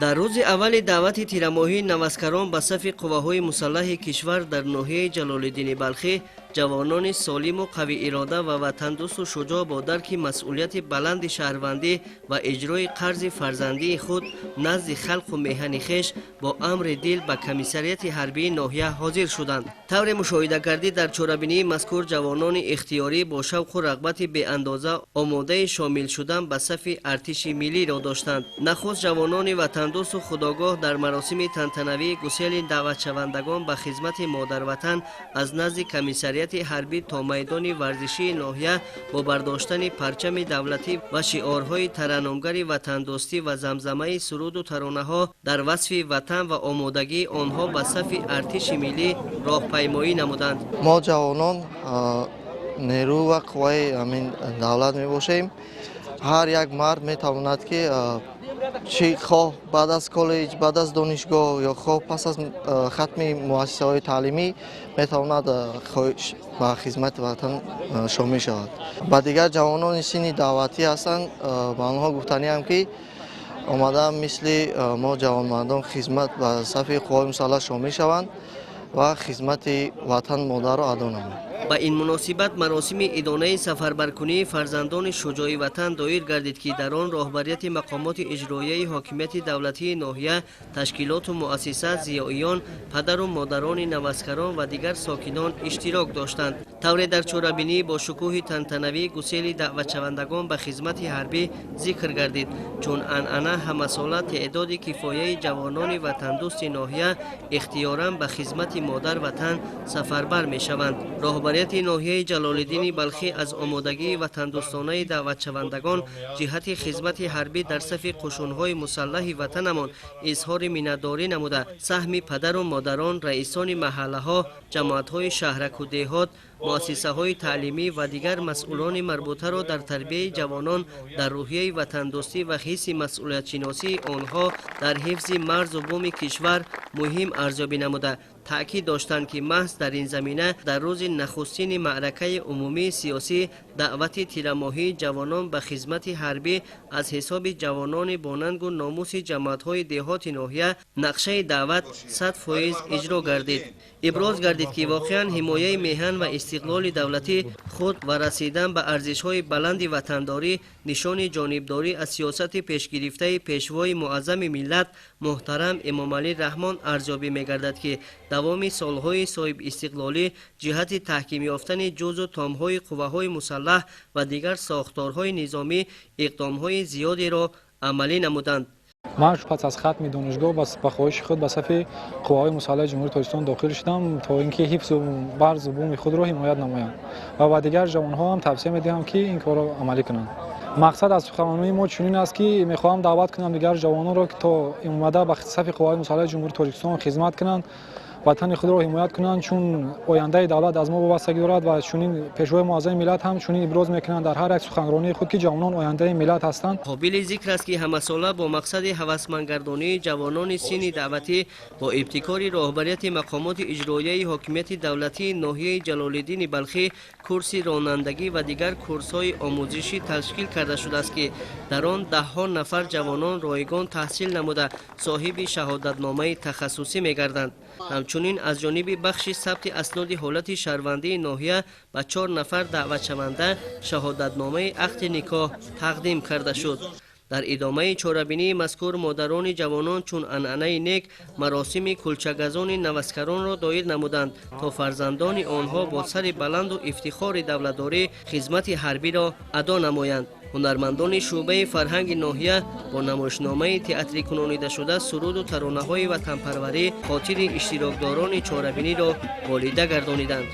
Дар рӯзи аввали даъвати тирамоҳии наваскарон ба сафи қувваҳои мусаллаҳи кишвар дар ноҳияи Ҷалолиддини Балхӣ ҷавонони солиму қавиирода ва ватандӯсту шуҷоъ бо дарки масъулияти баланди шаҳрвандӣ ва иҷрои қарзи фарзандии худ назди халқу меҳани хеш бо амри дил ба комиссарияти ҳарбии ноҳия ҳозир шуданд. Тавре мушоҳида гардид, дар чорабинии мазкур ҷавонони ихтиёрӣ бо шавқу рағбати беандоза омодаи шомил шудан ба сафи артиши миллиро доштанд. Нахуст ҷавонони ватандӯсту худогоҳ дар маросими тантанавии гусели даъватшавандагон ба хизмати модарватан аз назди комиссарияти ҳарбӣ то майдони варзишии ноҳия бо бардоштани парчами давлатӣ ва шиорҳои тараннумгари ватандӯстӣ ва замзамаи суруду таронаҳо дар васфи ватан ва омодагии онҳо ба сафи артиши миллӣ роҳпаймоӣ намуданд. Мо ҷавонон нерӯ ва қувваи ҳамин давлат мебошем. Ҳар як мард метавонад, ки чӣ хоҳ баъд аз коллеҷ, баъд аз донишгоҳ ё хоҳ пас аз хатми муассисаҳои таълимӣ метавонад ба хизмати ватан шомил шавад. Ба дигар ҷавонони синни даъватӣ ҳастанд, ба онҳо гуфтаниам, ки омада мисли мо ҷавонмардон хизмат ба сафи қувваҳои мусаллаҳ шомил шаванд ва хизмати ватан модарро адо намоянд. Ба ин муносибат маросими идонаи сафарбаркунии фарзандони шуҷои ватан доир гардид, ки дар он роҳбарияти мақомоти иҷроияи ҳокимияти давлатии ноҳия, ташкилоту муассиса, зиёиён, падару модарони наваскарон ва дигар сокинон иштирок доштанд. Тавре дар чорабинӣ бо шукӯҳи тантанавӣ гусели даъватшавандагон ба хизмати ҳарбӣ зикр гардид, чун анъана ҳамасола теъдоди кифояи ҷавонони ватандӯсти ноҳия ихтиёран ба хизмати модар ватан сафарбар мешаванд. Роҳбарияти ноҳияи Ҷалолиддини Балхӣ аз омодагии ватандӯстонаи даъватшавандагон ҷиҳати хизмати ҳарбӣ дар сафи қушунҳои мусаллаҳи ватанамон изҳори миннатдорӣ намуда, саҳми падару модарон, раисони маҳаллаҳо, ҷамоатҳои шаҳраку деҳот, муассисаҳои таълимӣ ва дигар масъулони марбутаро дар тарбияи ҷавонон дар рӯҳияи ватандӯстӣ ва ҳисси масъулиятшиносии онҳо дар ҳифзи марзу буми кишвар муҳим арзёбӣ намуда, таъкид доштанд, ки маҳз дар ин замина дар рӯзи нахустини маъракаи умумии сиёсӣ даъвати тирамоҳии ҷавонон ба хизмати ҳарбӣ аз ҳисоби ҷавонони бонангу номуси ҷамоатҳои деҳоти ноҳия нақшаи даъват 100% иҷро гардид. Иброз гардид, ки воқеан ҳимояи меҳан ва истиқлоли давлатӣ худ ва расидан ба арзишҳои баланди ватандорӣ нишони ҷонибдорӣ аз сиёсати пешгирифтаи пешвои муаззами миллат муҳтарам Эмомалӣ Раҳмон арзёбӣ мегардад, ки давоми солҳои соҳибистиқлолӣ ҷиҳати таҳким ёфтани ҷузу томҳои қувваҳои мусаллаҳ ва дигар сохторҳои низомӣ иқдомҳои зиёдеро амалӣ намуданд. Ман пас аз хатми донишгоҳ ба хоҳиши худ ба сафи қувваҳои мусаллаҳи Ҷумҳурии Тоҷикистон дохил шудам, то ин ки ҳифзу марзу буми худро ҳимоят намоям ва ба дигар ҷавонҳо ҳам тавсия медиҳам, ки ин корро амалӣ кунанд. Мақсад аз суханронии мо чунин аст, ки мехоҳам даъват кунам дигар ҷавононро, то омада ба сафи қувваҳои мусаллаҳи Ҷумҳурии Тоҷикистон хизмат кунанд, ватани худро ҳимоят кунанд, чун ояндаи давлат аз мо вобастагӣ дорад. Ва чунин пешвои муаззами миллат ҳам чунин иброз мекунанд дар ҳар як суханронии худ, ки ҷавонон ояндаи миллат ҳастанд. Қобили зикр аст, ки ҳамасола бо мақсади ҳавасмандгардонии ҷавонони синни даъватӣ бо ибтикори роҳбарияти мақомоти иҷроияи ҳокимияти давлатии ноҳияи Ҷалолиддини Балхӣ курси ронандагӣ ва дигар курсҳои омӯзишӣ ташкил карда шудааст, ки дар он даҳҳо нафар ҷавонон ройгон таҳсил намуда, соҳиби шаҳодатномаи тахассусӣ мегарданд. Ҳамчунин аз ҷониби бахши сабти асноди ҳолати шаҳрвандии ноҳия ба чор нафар даъватшаванда шаҳодатномаи ақди никоҳ тақдим карда шуд. Дар идомаи чорабинии мазкур модарони ҷавонон чун анъанаи нек маросими кулчагазони наваскаронро доир намуданд, то фарзандони онҳо бо сари баланду ифтихори давлатдорӣ хизмати ҳарбиро адо намоянд. Ҳунармандони шӯъбаи фарҳанги ноҳия бо намоишномаи театрикунонидашуда, суруду таронаҳои ватанпарварӣ хотири иштирокдорони чорабиниро болида гардониданд.